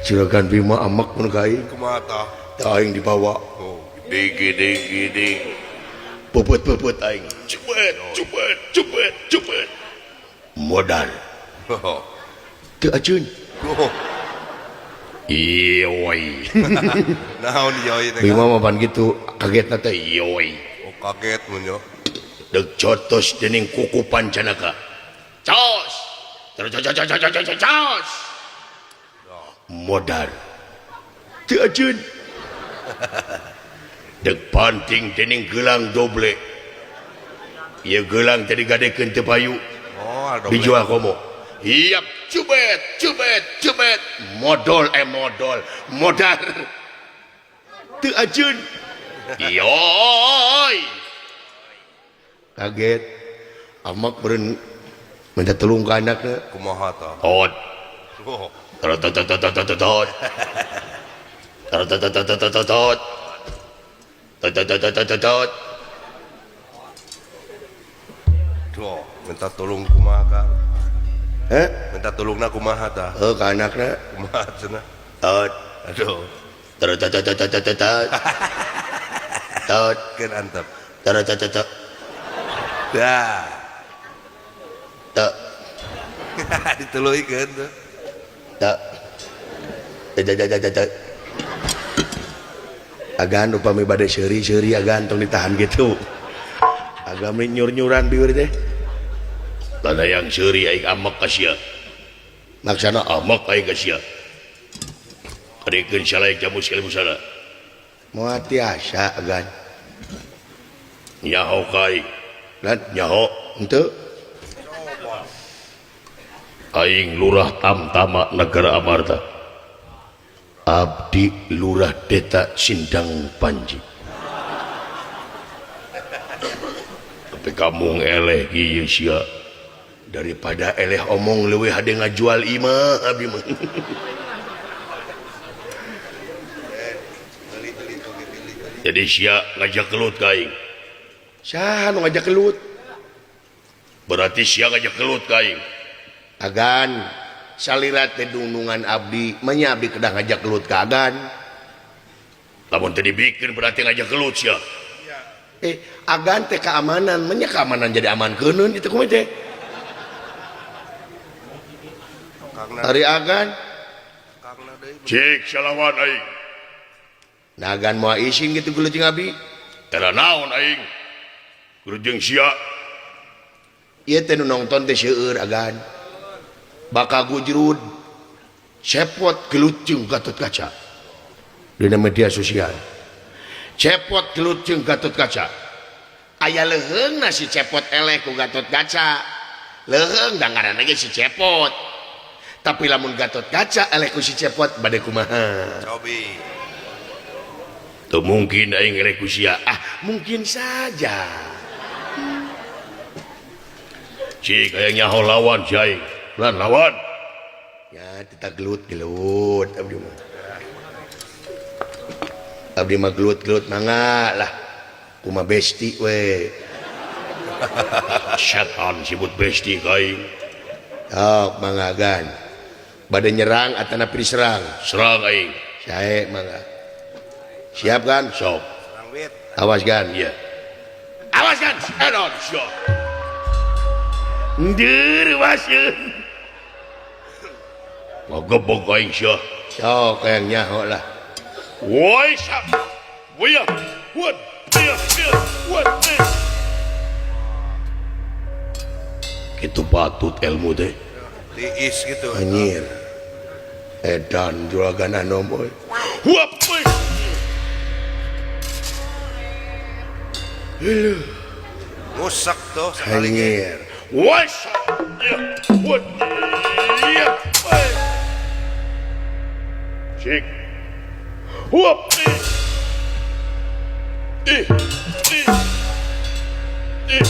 Juragan Bima amek mun ka aing. Kumaha tah? Tah aing dibawa. Oh, digi digi digi. Puput-puput aing. Cubet, cubet, cubet, cubet. Modal. Teu aceun. Ioi. Naon ioi teh? Bima mah pan kitu, kagetna teh ioi. Oh, kaget mun yo. Deuk cotos dening kuku Pancanaka. Cos. Cos. Modal. Teu aceun. Deuk panting dening gelang doble. Ieu gelang teh digadekeun teu payu. Oh, dijual komo. Iap, cubet, cubet, cubet. Modal modal, modal. Teu aceun. Ioi. Kaget. Amak beureun minta tulung ka anakna. Kumaha tah? Tot. Oh. Tot tot tot tot tot tot. Tot tot tot tot tot tot. Tot tot tot tot tot tot. Duh, minta tulung kumaha Kang? Heh? Minta tulungna kumaha tah? Heuh ka anakna. Kumaha cenah? Tot. Aduh. Tot tot tot tot tot tot. Tot. Keun antep. Tot tot tot tot. Dah. Tok. Dituluikeun tuh. Tok. Tok. Agan upami bade seuri-seuri agan tong ditahan gitu. Agam nyur-nyuran biwir teh. Tanda yang seuri aing amek ka sia. Maksana amek aing ka sia. Kadikeun salai jamu sekali musala. Moal tiasa agan. Nyaho ka aing. Lan nyaho henteu. Aing Lurah Tamtama Negara Amarta. Abdi Lurah Deta Sindang Panji. Tapi kamu eleh ieu sia. Daripada eleh omong leuwih hade ngajual imah abdi mah. Jadi sia ngajak gelut ka aing. Saha nu ngajak gelut? Berarti sia ngajak gelut ka aing. Agan salira teh dunungan abdi, manya abdi kedah ngajak gelut ka agan. Lamun teu dibikeun berarti ngajak gelut sia. Agan teh keamanan, manya keamanan jadi aman keuneun itu kumaha teh? Ari agan cik salawan aing. Nah agan moal isin kitu gelut jeung abdi. Tara naon aing? Gelut jeung sia. Ieu teh nu nongton teh seueur agan. Bakal gujrud cepot gelut jeung Gatot Kaca dina media sosial. Cepot gelut jeung Gatot Kaca. Aya leuheungna si cepot eleh ku Gatot Kaca. Leuheung da ngaranna ge si cepot. Tapi lamun Gatot Kaca eleh ku si cepot bade kumaha? Cobi. Teu mungkin aing eleh ku sia. Ah, mungkin saja. Cik aya nyaho lawan si aing. Lan lawan. Ya kita gelut-gelut abdi mah. Abdi mah gelut-gelut mangga lah. Kumaha besti we. Setan sibut besti ka aing. Sok mangga gan. Bade nyerang atanapi diserang? Serang aing. Sae mangga. Siap kan? Sok. Awas gan, iya. Awas gan. Enon sia. Ndir wasieun. Ngagebog aing sia. Sok hayang nyaho lah. Woi sap. Woi. What? What? Kitu patut ilmu teh. Tiis gitu. Anjir. Edan juragan anom euy. Huap euy. Heuh. Ngusak tuh sekali. Anjir. Woi sap. What? Cik. Huap. Ih. Ih. Ih. Ih.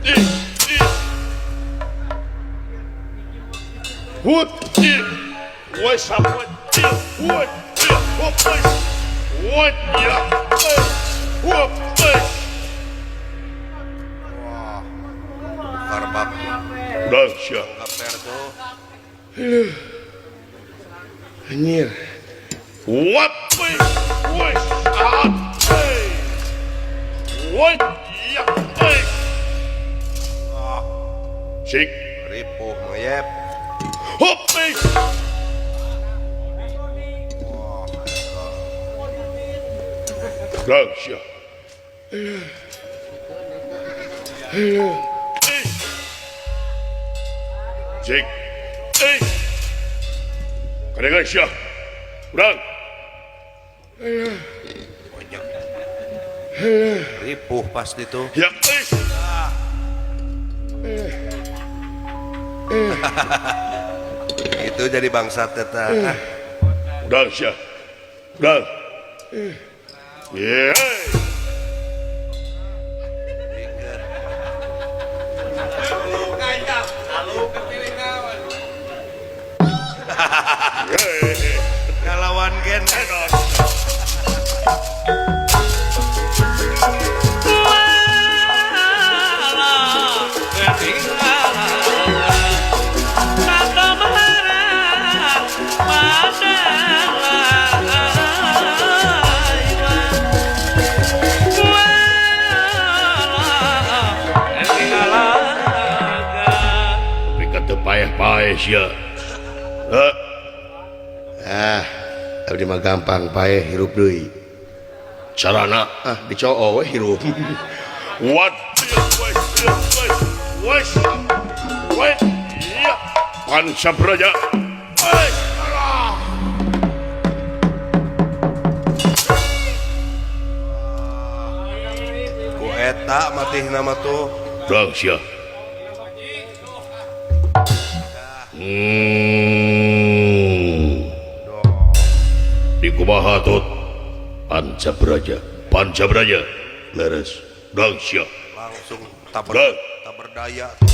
Ih. Ih. Hup. Ih. Woi sap. Ih. Hup. Ih. Hup. Hup. Ya. Hup. Wah. Karbab. Dahsyat. Kaper tuh. Anjir. What? Woi. Ah. Woi. Ya. Cik. Ripuh mayep. Hop. Lang sia. Cik. Kadengan sia. Urang. Ripuh pasti tuh. Ya. Itu jadi bangsa teta. Urang sia. Urang. Yeah. Ngalawan gen. Paeh-paeh sia. Ah, abdi mah gampang paeh hirup deui. Carana ah dicoo we hirup. What? What? Ya. Pancabraja. Ku eta matihna mah tuh. Dang sia. Di kumaha tut Pancabraja, Pancabraja leres dang sia langsung tak berdaya tuh.